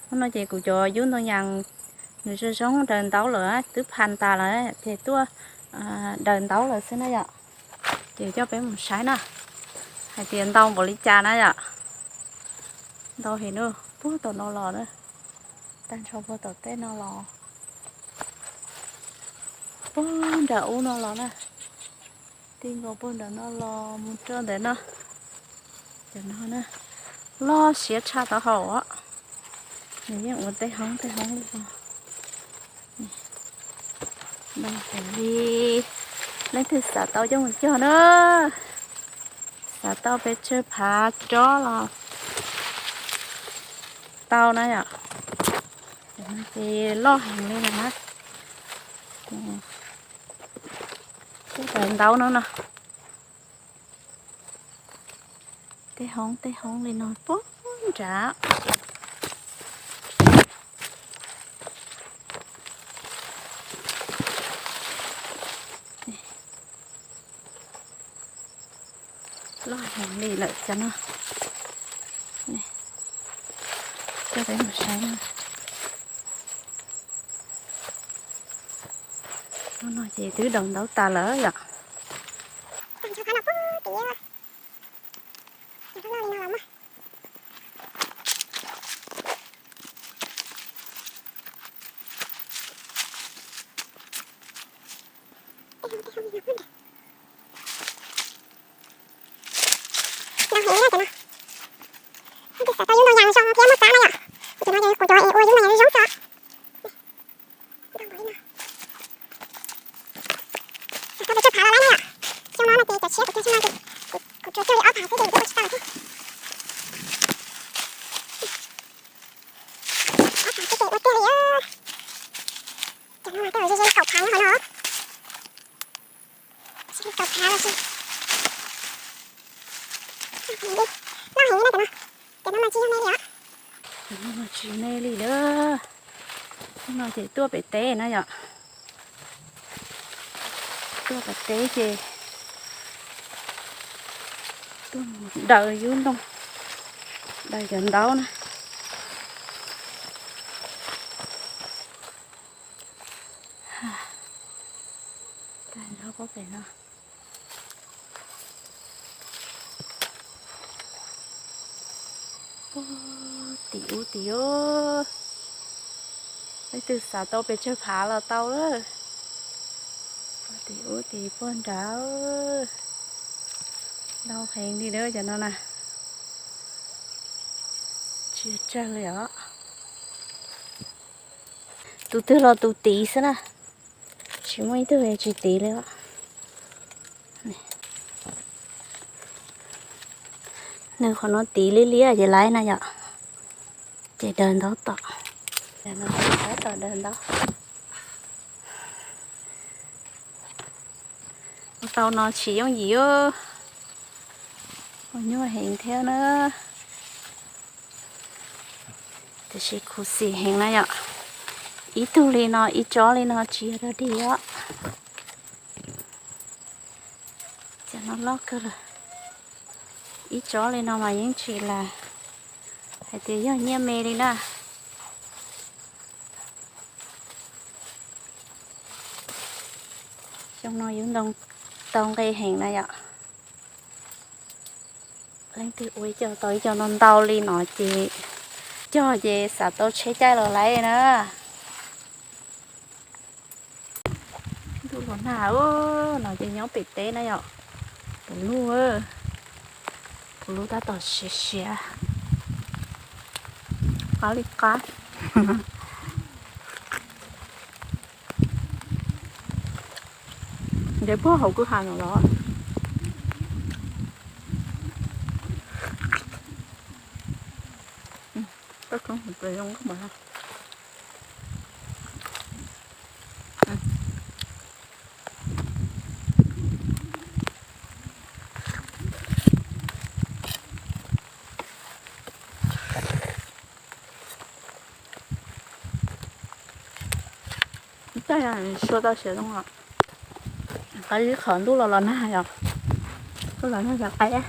Hnub no ces kuv cov yub ntoo yas nws zoo zoo daws ntaub lawm, twb pha tas lawm ces tuaj daws ntaub lawm xwb na yom. Ces coj peb mus saib na, hais tias ntau npaum li cas na yom. Ntau heev na, puag tom no los na, tag nrho puag tom tej no los, puag nram ub no los na, ti nkaus puag nram no los mus rau ntawm no. Cov no na, loj siab tshaj tau hau os. Nws yeej ua tej hoob tej hoob li os. Ntau heev li, leej twg xav tau coj mus cog na, xav tau pes tsawg phav tsob los tau na yom. Ces loj heev li no na, tej daws ntaub no no. Tej hoob tej hoob li no puag nrad. Loj heev li lawm cov no. Coj peb mus saib na. Hnub no ces twb daws ntaub tas lawm yom. Ntau heev li na cov no. Leej twg xav tau yub ntoo yas zoo thiab muaj xab na yom, ces no ces kuv cov es ua yub ntoo yas zoo xwb. Xav tau pes tsawg phav los laib na yom. Xyoo no no ces cov tshiab kuv cog xyoo no ces kuv tsuas cog li ob phav xwb ces kuv twb ua tsis tau thiab. Ob phav xwb ces ua tiag li. Cov no mas tej zaum ze ze kaum phav nyob hauv no. Kaum phav los sis. Loj heev li na cov no. Cov no mas tsis yog me li os. Cov no mas tsis me li lawm. Hnub no ces tuaj pem teb na yom. Tuaj pem teb ces tuaj mus daws yub ntoo, daws cov ntaub na. Tag nrho pob pem no. Tim ub tim os, leej twg xav tau pes tsawg phav los tau lawm. Tim ub tim puag nrad, ntau heev li lawm cov no na. Tsis tsawg li os. Tus twg los tus tid xwb na, tsis muaj ib tug tsis tid li os. Nws qhov no tid liab liab ces laiv na yom, ces daws ntaub tom, daws ntaub tom daws ntaub. Ua tau no tsis yooj yim, ua nyuaj heev thiab na. Tiam sis khuv xim heev na yom, ib tug li no ib tsob li no tsis yog dog dig os. Cov no loj kawg lawm. Ib tsob li no mas yeej tsis lam hais tias yog nyiaj me li na. Xyoo no yub ntoo tau nqe heev na yom. Leej twg ua ib co tau ib co no ntau li no ces cog ces xav tau tsheb caij los laiv na. Ntuj los nag, no ces nyob pem teb na yom. Tus lub, tus lub tab tom siav siav, qab li qab. Ntev puag hauv kwj ha no los. Sua tau siav zoo os. Qab ib qho ntuj los los nag yom. Ntuj los nag yog qaib.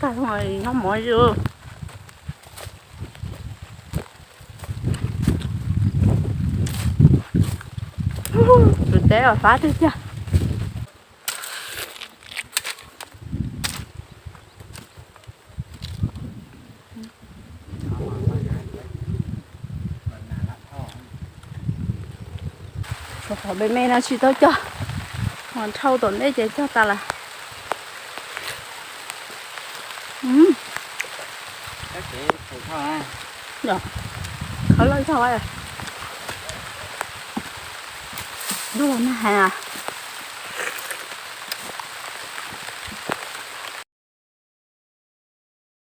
Nyob mov zoo. Tus teb os, fab tiag tiag. Qhov me me no tsis tau cog, ho dhau tom ntej ces cog tas lawm. Khawb loj zog, ntuj los nag heev.